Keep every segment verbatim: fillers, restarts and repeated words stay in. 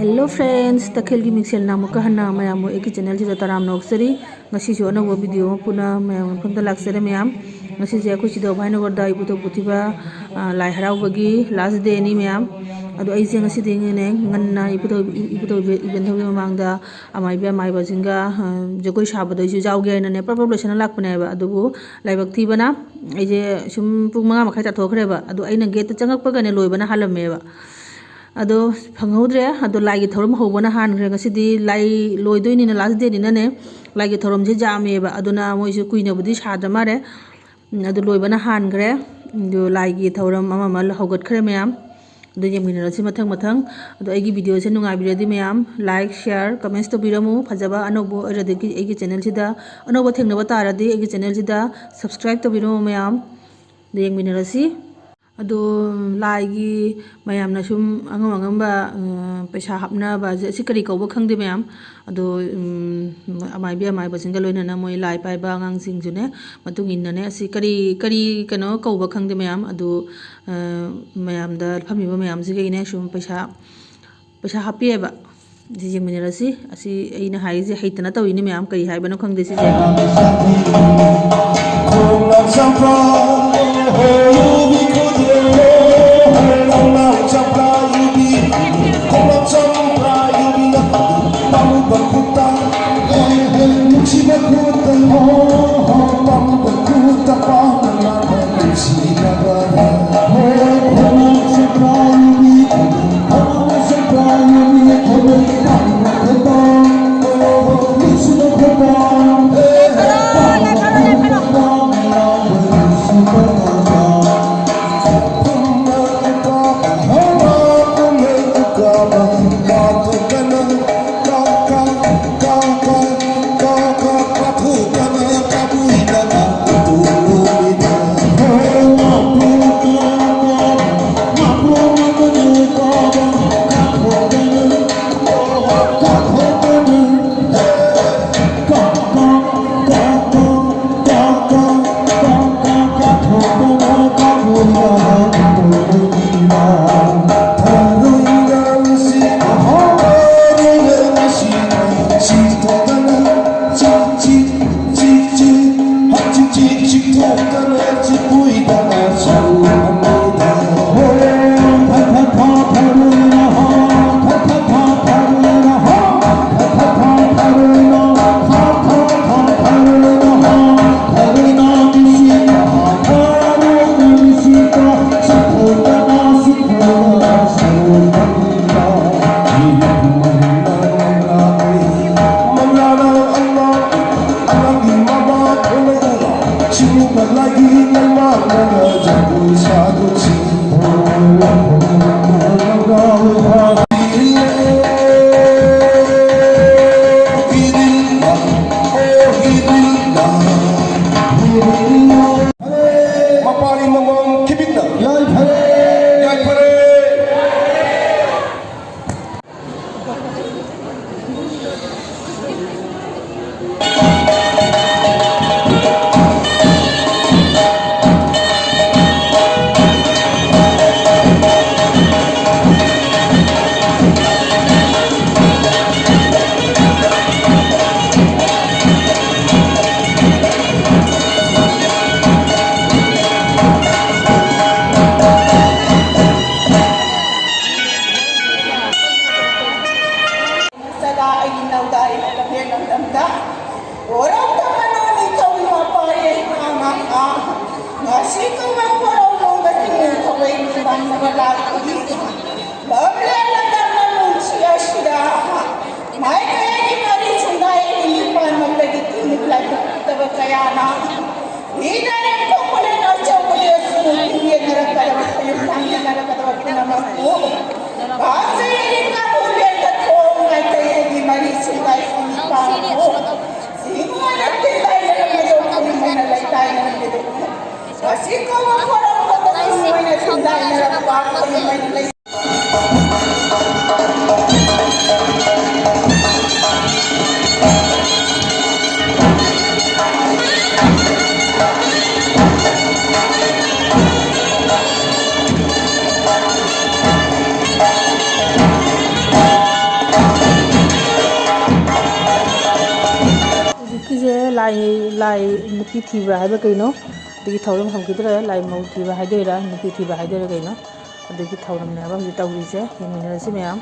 Hello friends, ꯇꯈꯦꯜꯒꯤ ꯃꯤꯡꯁꯦꯜꯅ ꯑꯃꯨꯛꯀ ꯍꯟꯅ ꯃꯌꯥꯝꯕꯨ ꯑꯩꯒꯤ channelꯁꯤꯗ ꯇꯔꯥꯝꯅ ꯑꯣꯛꯆꯔꯤ꯫ ꯉꯁꯤꯁꯨ ꯑꯅꯧꯕ video ꯑꯃ ꯄꯨꯅ ꯃꯌꯥꯝ ꯃꯐꯝꯗ ꯂꯥꯛꯆꯔꯦ ꯃꯌꯥꯝ꯫ ꯉꯁꯤꯁꯦ ꯑꯩꯈꯣꯏ ꯁꯤꯗ ꯚꯥꯏꯅꯒꯔꯗ ꯏꯕꯨꯙꯧ ꯄꯨꯊꯤꯕ, ꯑ, ꯂꯥꯏ ꯍꯔꯥꯎꯕꯒꯤ last dayꯅꯤ ꯃꯌꯥꯝ꯫ ꯑꯗꯣ ꯑꯩꯁꯦ ꯉꯁꯤꯗꯤ ꯉꯟꯅ ꯏꯕꯨꯙꯧ, ꯏꯕꯨꯙꯧ ꯏꯕꯦꯟꯊꯧꯒꯤ ꯃꯃꯥꯡꯗ ꯑꯃꯥꯏꯕꯤ ꯑꯃꯥꯏꯕꯁꯤꯡꯒ, ꯑ, ꯖꯒꯣꯏ ꯁꯥꯕꯗꯣ ꯑꯩꯁꯨ ꯌꯥꯎꯒꯦ ꯍꯥꯏꯅꯅꯦ ꯄ꯭ꯔꯞ ꯄ꯭ꯔꯞ ꯂꯣꯏꯁꯤꯟꯅ ꯂꯥꯛꯄꯅꯦꯕ꯫ ꯑꯗꯨꯕꯨ ꯂꯥꯏꯕꯛ ꯊꯤꯕꯅ ꯑꯩꯁꯦ ꯁꯨꯝ ꯄꯨꯡ ꯃꯉꯥ ꯃꯈꯥꯏ ꯇꯥꯊꯣꯛꯈ꯭ꯔꯦꯕ꯫ ꯑꯗꯣ ꯑꯩꯅ gateꯇ ꯆꯪꯉꯛꯄꯒꯅꯦ ꯂꯣꯏꯕꯅ ꯍꯥꯜꯂꯝꯃꯦꯕ꯫ ꯑꯗꯣ ꯐꯪꯍꯧꯗ꯭ꯔꯦ꯫ ꯑꯗꯣ ꯂꯥꯏꯒꯤ ꯊꯧꯔꯝ ꯍꯧꯕꯅ ꯍꯥꯟꯈ꯭ꯔꯦ꯫ ꯉꯁꯤꯗꯤ ꯂꯥꯏ ꯂꯣꯏꯗꯣꯏꯅꯤꯅ, last dayꯅꯤꯅꯅꯦ, ꯂꯥꯏꯒꯤ ꯊꯧꯔꯝꯁꯦ ꯌꯥꯝꯃꯦꯕ꯫ ꯑꯗꯨꯅ ꯃꯣꯏꯁꯨ ꯀꯨꯏꯅꯕꯨꯗꯤ ꯁꯥꯗ꯭ꯔ ꯃꯥꯜꯂꯦ꯫ ꯎꯝ, ꯑꯗꯨ ꯂꯣꯏꯕꯅ ꯍꯥꯟꯈ꯭ꯔꯦ꯫ ꯑꯗꯨ ꯂꯥꯏꯒꯤ ꯊꯧꯔꯝ ꯑꯃ ꯑꯃ ꯍꯧꯒꯠꯈ꯭ꯔꯦ ꯃꯌꯥꯝ꯫ ꯑꯗꯨ ꯌꯦꯡꯃꯤꯟꯅꯔꯁꯤ ꯃꯊꯪ ꯃꯊꯪ꯫ ꯑꯗꯣ ꯑꯩꯒꯤ videoꯁꯦ ꯅꯨꯡꯉꯥꯏꯕꯤꯔꯗꯤ ꯃꯌꯥꯝ like, share, comments ꯇꯧꯕꯤꯔꯝꯃꯨ꯫ ꯐꯖꯕ ꯑꯅꯧꯕ ꯑꯣꯏꯔꯗꯤ ꯑꯩꯒꯤ channelꯁꯤꯗ, ꯑꯅꯧꯕ ꯊꯦꯡꯅꯕ ꯇꯥꯔꯗꯤ ꯑꯩꯒꯤ channelꯁꯤꯗ subscribe ꯇꯧꯕꯤꯔꯝꯃꯨ ꯃꯌꯥꯝ꯫ ꯑꯗꯨ ꯌꯦꯡꯃꯤꯟꯅꯔꯁꯤ꯫ ꯑꯗꯣ ꯂꯥꯏꯒꯤ ꯃꯌꯥꯝꯅ ꯁꯨꯝ ꯑꯉꯝ ꯑꯉꯝꯕ, ꯑ, ꯄꯩꯁꯥ ꯍꯥꯞꯅꯕꯁꯦ, ꯑꯁꯤ ꯀꯔꯤ ꯀꯧꯕ ꯈꯪꯗꯦ ꯃꯌꯥꯝ꯫ ꯑꯗꯣ, ꯎꯝ, ꯑꯃꯥꯏꯕꯤ ꯑꯃꯥꯏꯕꯁꯤꯡꯒ ꯂꯣꯏꯅꯅ ꯃꯣꯏ ꯂꯥꯏ ꯄꯥꯏꯕ ꯑꯉꯥꯡꯁꯤꯡꯁꯨꯅꯦ, ꯃꯇꯨꯡ ꯏꯟꯅꯅꯦ, ꯑꯁꯤ ꯀꯔꯤ, ꯀꯔꯤ ꯀꯩꯅꯣ ꯀꯧꯕ ꯈꯪꯗꯦ ꯃꯌꯥꯝ꯫ ꯑꯗꯣ, ꯑ, ꯃꯌꯥꯝꯗ ꯐꯝꯃꯤꯕ ꯃꯌꯥꯝꯁꯤꯒꯤꯅꯦ ꯁꯨꯝ ꯄꯩꯁꯥ, ꯄꯩꯁꯥ ꯍꯥꯞꯄꯤꯑꯕ꯫ ꯁꯤ ꯌꯦꯡꯃꯤꯟꯅꯔꯁꯤ꯫ ꯑꯁꯤ ꯑꯩꯅ ꯍꯥꯏꯔꯤꯁꯦ ꯍꯩꯇꯅ ꯇꯧꯔꯤꯅꯤ ꯃꯌꯥꯝ, ꯀꯔꯤ ꯍꯥꯏꯕꯅꯣ ꯈꯪꯗꯦ ꯁꯤꯁꯦ꯫ ꯂꯥꯛꯄꯒꯤ ꯂꯝꯂꯦꯟ ꯂꯝꯗꯝꯅ ꯅꯨꯡꯁꯤ ꯑꯁꯤꯗ ꯃꯥꯏꯀꯩꯒꯤ ꯃꯔꯤ ꯁꯨꯡꯅꯥꯏ ꯅꯤꯄꯥꯟꯃꯛꯇꯒꯤ ꯇꯤꯟ ꯂꯥꯏꯕꯛ ꯐꯠꯇꯕ ꯀꯌꯥꯅ ꯏꯅꯔꯦ ꯈꯣꯡꯕꯨꯂꯦꯟ ꯑꯆꯧꯕꯗꯤ ꯑꯁꯨꯝ ꯌꯦꯡꯅꯔꯛꯀꯗꯕ ꯈꯣꯏꯌꯨꯝ ꯊꯥꯡꯖꯤꯟꯅꯔꯛꯀꯗꯕ ꯄꯨꯝꯅꯃꯛꯄꯨ ꯄꯥꯝꯖꯩ ꯀꯥꯡꯕꯨꯂꯦꯟꯗ ꯊꯣꯡ ꯃꯥꯏꯀꯩꯒꯤ ꯃꯔꯤ ꯁꯨꯡꯅꯥꯏ ꯅꯤꯄꯥꯟꯕꯨ ꯆꯤꯡ ꯑꯣꯏꯅ ꯇꯤꯟ ꯂꯥꯏꯅꯔꯝꯕꯗꯣ ꯈꯣꯏꯌꯨꯝ ꯑꯣꯏꯅ ꯂꯩꯇꯥꯏꯅꯔꯝꯕꯗꯣ ꯉꯁꯤ ꯀꯧꯕ ꯈꯣꯔꯝꯕꯗ ꯆꯤꯡ ꯑꯣꯏꯅ ꯇꯤꯟ ꯂꯥꯏꯅꯔꯛꯄ ꯈꯣꯏꯌꯨꯝ ꯑꯣꯏꯅ ꯂꯩ ꯍꯧꯖꯤꯛꯀꯤꯁꯦ ꯂꯥꯏ, ꯂꯥꯏ ꯅꯨꯄꯤ ꯊꯤꯕ ꯍꯥꯏꯕ ꯀꯩꯅꯣ? ꯑꯗꯨꯒꯤ ꯊꯧꯔꯝ ꯍꯧꯈꯤꯗ꯭ꯔꯦ꯫ ꯂꯥꯏ ꯃꯧ ꯊꯤꯕ ꯍꯥꯏꯗꯣꯏꯔꯥ, ꯅꯨꯄꯤ ꯊꯤꯕ ꯍꯥꯏꯗꯣꯏꯔꯥ ꯀꯩꯅꯣ? ꯑꯗꯨꯒꯤ ꯊꯧꯔꯝꯅꯦꯕ ꯍꯧꯖꯤꯛ ꯇꯧꯔꯤꯁꯦ꯫ ꯌꯦꯡꯃꯤꯟꯅꯔꯁꯤ ꯃꯌꯥꯝ꯫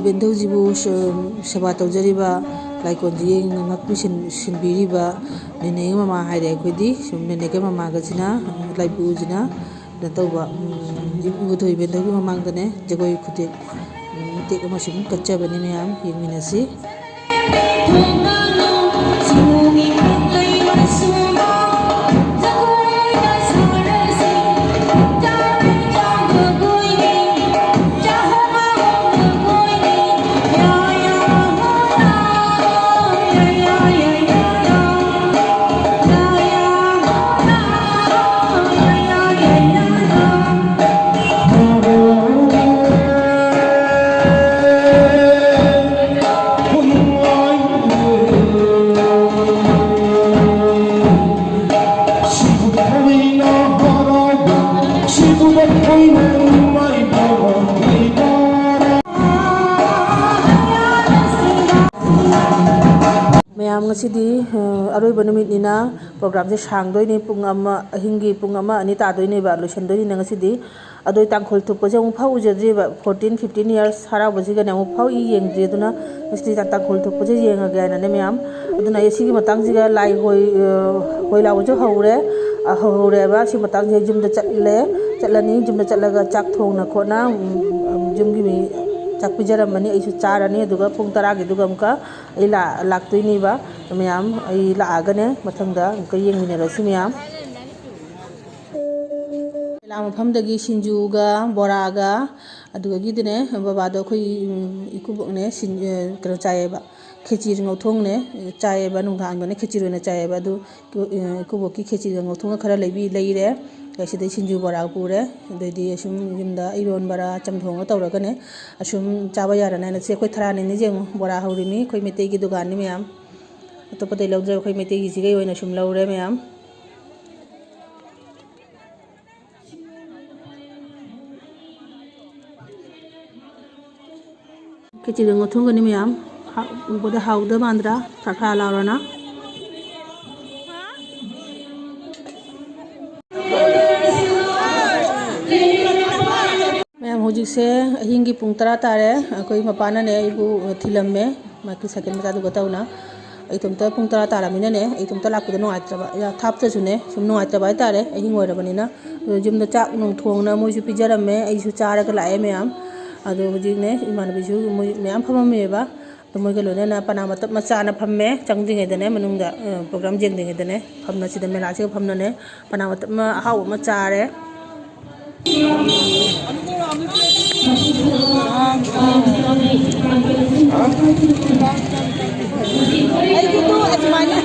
ꯏꯕꯦꯟꯊꯧꯁꯤꯕꯨ ꯁ-, ꯁꯦꯕꯥ ꯇꯧꯖꯔꯤꯕ, ꯂꯥꯏꯀꯣꯟꯁꯤ ꯌꯦꯡ-, ꯉꯥꯛꯄꯤ ꯁꯦꯟ-, ꯁꯦꯟꯕꯤꯔꯤꯕ ꯅꯦꯅꯦꯒꯤ ꯃꯃꯥ ꯍꯥꯏꯔꯦ ꯑꯩꯈꯣꯏꯗꯤ꯫ ꯁꯨꯝ ꯅꯦꯅꯦꯒꯤ ꯃꯃꯥꯒꯁꯤꯅ, ꯂꯥꯏꯄꯨꯁꯤꯅ ꯀꯩꯅꯣ ꯇꯧꯕ, ꯎꯝ, ꯏꯕꯨꯙꯧ ꯏꯕꯦꯟꯊꯧꯒꯤ ꯃꯃꯥꯡꯗꯅꯦ ꯖꯒꯣꯏ ꯈꯨꯊꯦꯛ, ꯎꯝ, ꯃꯇꯦꯛ ꯑꯃ ꯁꯨꯝ ꯀꯠꯆꯕꯅꯤ꯫ ꯃꯌꯥꯝ ꯌꯦꯡꯃꯤꯟꯅꯁꯤ꯫ ꯃꯌꯥꯝ, ꯉꯁꯤꯗꯤ, ꯑ, ꯑꯔꯣꯏꯕ ꯅꯨꯃꯤꯠꯅꯤꯅ ꯄ꯭ꯔꯣꯒ꯭ꯔꯥꯝꯁꯦ ꯁꯥꯡꯗꯣꯏꯅꯤ꯫ ꯄꯨꯡ ꯑꯃ, ꯑꯍꯤꯡꯒꯤ ꯄꯨꯡ ꯑꯃ, ꯑꯅꯤ ꯇꯥꯗꯣꯏꯅꯦꯕ, ꯂꯣꯏꯁꯤꯟꯗꯣꯏꯅꯤꯅ ꯉꯁꯤꯗꯤ꯫ ꯑꯗꯣ ꯑꯩ ꯇꯥꯡꯈꯨꯜ ꯊꯣꯛꯄꯁꯦ ꯑꯃꯨꯛ ꯐꯥꯎ ꯎꯖꯗ꯭ꯔꯤꯕ, fourteen fifteen years ꯍꯔꯥꯎꯕꯁꯤꯒꯅꯦ ꯑꯃꯨꯛ ꯐꯥꯎ ꯏ ꯌꯦꯡꯗ꯭ꯔꯤ꯫ ꯑꯗꯨꯅ ꯉꯁꯤꯗꯤ ꯇꯥꯡꯈꯨꯜ ꯊꯣꯛꯄꯁꯦ ꯌꯦꯡꯉꯒꯦ ꯍꯥꯏꯅꯅꯦ ꯃꯌꯥꯝ꯫ ꯑꯗꯨꯅ ꯑꯩ ꯁꯤꯒꯤ ꯃꯇꯥꯡꯁꯤꯒ ꯂꯥꯏ ꯍꯣꯏ, ꯑ, ꯍꯣꯏ ꯂꯥꯎꯕꯁꯨ ꯍꯧꯔꯦ꯫ ꯑ, ꯍꯧꯔꯦꯕ꯫ ꯁꯤ ꯃꯇꯥꯡꯁꯤꯗ ꯌꯨꯝꯗ ꯆꯠꯂꯦ꯫ ꯆꯠꯂꯅꯤ꯫ ꯌꯨꯝꯗ ꯆꯠꯂꯒ ꯆꯥꯛ ꯊꯣꯡꯅ ꯈꯣꯠꯅ, ꯎꯝ, ꯎꯝ, ꯌꯨꯝꯒꯤ ꯃꯤ ꯆꯥꯛ ꯄꯤꯖꯔꯝꯃꯅꯤ꯫ ꯑꯩꯁꯨ ꯆꯥꯔꯅꯤ꯫ ꯑꯗꯨꯒ ꯄꯨꯡ ꯇꯔꯥꯒꯤꯗꯨꯒ ꯑꯃꯨꯛꯀ ꯑꯩ ꯂꯥ-, ꯂꯥꯛꯇꯣꯏꯅꯦꯕ꯫ ꯃꯌꯥꯝ, ꯑꯩ ꯂꯥꯛꯑꯒꯅꯦ ꯃꯊꯪꯗ ꯑꯃꯨꯛꯀ ꯌꯦꯡꯃꯤꯟꯅꯔꯁꯤ ꯃꯌꯥꯝ꯫ ꯃꯦꯂꯥ ꯃꯐꯝꯗꯒꯤ ꯁꯤꯡꯖꯨꯒ ꯕꯣꯔꯥꯒ, ꯑꯗꯨꯗꯒꯤꯗꯤꯅꯦ ꯕꯕꯥꯗꯣ ꯑꯩꯈꯣꯏ, ꯎꯝ, ꯏꯀꯨꯕꯣꯛꯅꯦ ꯁꯤꯡ-, ꯑ, ꯀꯩꯅꯣ ꯆꯥꯏꯌꯦꯕ, ꯈꯦꯆꯤ ꯉꯧꯊꯣꯡꯅꯦ ꯆꯥꯏꯌꯦꯕ꯫ ꯅꯨꯡꯗꯥꯡꯗꯅꯦ ꯈꯦꯆꯤ ꯑꯣꯏꯅ ꯆꯥꯏꯌꯦꯕ꯫ ꯑꯗꯨ ꯏꯀꯨ-, ꯑ, ꯏꯀꯨꯕꯣꯛꯀꯤ ꯈꯦꯆꯤꯒ ꯉꯧꯊꯣꯡꯒ ꯈꯔ ꯂꯩꯕꯤ-, ꯂꯩꯔꯦ꯫ ꯑꯗꯩ ꯁꯤꯗꯩ ꯁꯤꯡꯖꯨ ꯕꯣꯔꯥ ꯄꯨꯔꯦ꯫ ꯑꯗꯩꯗꯤ ꯑꯁꯨꯝ ꯌꯨꯝꯗ ꯏꯔꯣꯟꯕꯔꯥ ꯆꯝꯊꯣꯡ ꯑꯃ ꯇꯧꯔꯒꯅꯦ ꯑꯁꯨꯝ ꯆꯥꯕ ꯌꯥꯔꯅꯤ ꯍꯥꯏꯅ꯫ ꯁꯤ ꯑꯩꯈꯣꯏ ꯊꯔꯥꯅꯤꯅꯤ꯫ ꯌꯦꯡꯉꯨ, ꯕꯣꯔꯥ ꯍꯧꯔꯤꯃꯤ꯫ ꯑꯩꯈꯣꯏ ꯃꯩꯇꯩꯒꯤ ꯗꯨꯀꯥꯟꯅꯤ ꯃꯌꯥꯝ꯫ ꯑꯇꯣꯞꯄꯗꯩ ꯂꯧꯗ꯭ꯔꯦ, ꯑꯩꯈꯣꯏ ꯃꯩꯇꯩꯒꯤꯁꯤꯒꯤ ꯑꯣꯏꯅ ꯁꯨꯝ ꯂꯧꯔꯦ ꯃꯌꯥꯝ꯫ ꯈꯦꯆꯤꯒ ꯉꯧꯊꯣꯡꯒꯅꯤ ꯃꯌꯥꯝ꯫ ꯍꯥ-, ꯎꯕꯗ ꯍꯥꯎꯗ ꯃꯥꯟꯗ꯭ꯔꯥ? ꯈ꯭ꯔꯥ ꯈ꯭ꯔꯥ ꯂꯥꯎꯔꯅ꯫ ꯃꯌꯥꯝ ꯍꯧꯖꯤꯛ ꯍꯧꯖꯤꯛꯁꯦ ꯑꯍꯤꯡꯒꯤ ꯄꯨꯡ ꯇꯔꯥ ꯇꯥꯔꯦ꯫ ꯑꯩꯈꯣꯏ ꯃꯄꯥꯅꯅꯦ ꯑꯩꯕꯨ ꯊꯤꯜꯂꯝꯃꯦ, ꯃꯥꯒꯤ ꯁꯥꯏꯀꯜ ꯃꯆꯥꯗꯨꯒ ꯇꯧꯅ꯫ ꯑꯩ ꯏꯇꯣꯝꯇ ꯄꯨꯡ ꯇꯔꯥ ꯇꯥꯔꯃꯤꯅꯅꯦ, ꯑꯩ ꯏꯇꯣꯝꯇ ꯂꯥꯛꯄꯗ ꯅꯨꯡꯉꯥꯏꯇ꯭ꯔꯕ, ꯌꯥ-, ꯊꯥꯞꯇ꯭ꯔꯁꯨꯅꯦ, ꯁꯨꯝ ꯅꯨꯡꯉꯥꯏꯇꯕ ꯍꯥꯏꯇꯥꯔꯦ, ꯑꯍꯤꯡ ꯑꯣꯏꯔꯕꯅꯤꯅ꯫ ꯑꯗꯨ ꯌꯨꯝꯗ ꯆꯥꯛ ꯅꯨꯡ ꯊꯣꯡꯅ ꯃꯣꯏꯁꯨ ꯄꯤꯖꯔꯝꯃꯦ, ꯑꯩꯁꯨ ꯆꯥꯔꯒ ꯂꯥꯛꯑꯦ ꯃꯌꯥꯝ꯫ ꯑꯗꯣ ꯍꯧꯖꯤꯛꯅꯦ ꯏꯃꯥꯟꯅꯕꯤꯁꯨ ꯃꯣꯏ ꯃꯌꯥꯝ ꯐꯝꯃꯝꯃꯦꯕ꯫ ꯑꯗꯣ ꯃꯣꯏꯒ ꯂꯣꯏꯅꯅ ꯄꯅꯥ ꯃꯇꯞ ꯃꯆꯥꯅ ꯐꯝꯃꯦ, ꯆꯪꯗ꯭ꯔꯤꯉꯩꯗꯅꯦ, ꯃꯅꯨꯡꯗ, ꯑ, program ꯌꯦꯡꯗ꯭ꯔꯤꯉꯩꯗꯅꯦ, ꯐꯝꯅ ꯁꯤꯗ ꯃꯦꯂꯥꯁꯤꯒ ꯐꯝꯅꯅꯦ ꯄꯅꯥ ꯃꯇꯞ ꯑꯃ ꯑꯍꯥꯎꯕ ꯑꯃ ꯆꯥꯔꯦ꯫ ꯑꯩꯒꯤꯗꯣ ꯑꯗꯨꯃꯥꯏꯅ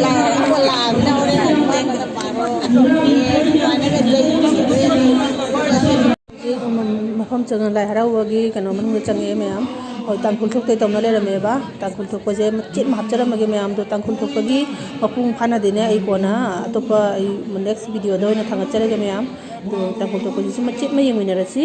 ꯂꯥꯛꯑꯒ ꯂꯥꯛꯑꯕꯅꯤꯅ ꯍꯣꯔꯦꯟ ꯑꯃꯨꯛ ꯌꯦꯡꯕꯗ ꯄꯥꯔꯣ꯫ ꯑꯗꯨꯃꯥꯏꯅꯒ ꯌꯩꯕꯤꯕ꯫ ꯃꯐꯝ ꯆꯪꯉ ꯂꯥꯏ ꯍꯔꯥꯎꯕꯒꯤ ꯀꯩꯅꯣ ꯃꯅꯨꯡꯗ ꯆꯪꯉꯛꯑꯦ ꯃꯌꯥꯝ꯫ ꯍꯣꯏ, ꯇꯥꯡꯈꯨꯜ ꯊꯣꯛꯇꯣꯏ ꯇꯧꯅ ꯂꯩꯔꯝꯃꯦꯕ꯫ ꯇꯥꯡꯈꯨꯜ ꯊꯣꯛꯄꯁꯦ ꯃꯆꯦꯠ ꯑꯃ ꯍꯥꯞꯆꯔꯝꯃꯒꯦ ꯃꯌꯥꯝꯗꯣ꯫ ꯇꯥꯡꯈꯨꯜ ꯊꯣꯛꯄꯒꯤ ꯃꯄꯨꯡ ꯐꯥꯅꯗꯤꯅꯦ, ꯑꯩ ꯀꯣꯟꯅ ꯑꯇꯣꯞꯄ ꯑꯩ next video ꯗ ꯑꯣꯏꯅ ꯊꯥꯒꯠꯆꯔꯒꯦ ꯃꯌꯥꯝ꯫ ꯑꯗꯣ ꯇꯥꯡꯈꯨꯜ ꯊꯣꯛꯄꯁꯤꯁꯨ ꯃꯆꯦꯠ ꯑꯃ ꯌꯦꯡꯃꯤꯟꯅꯔꯁꯤ꯫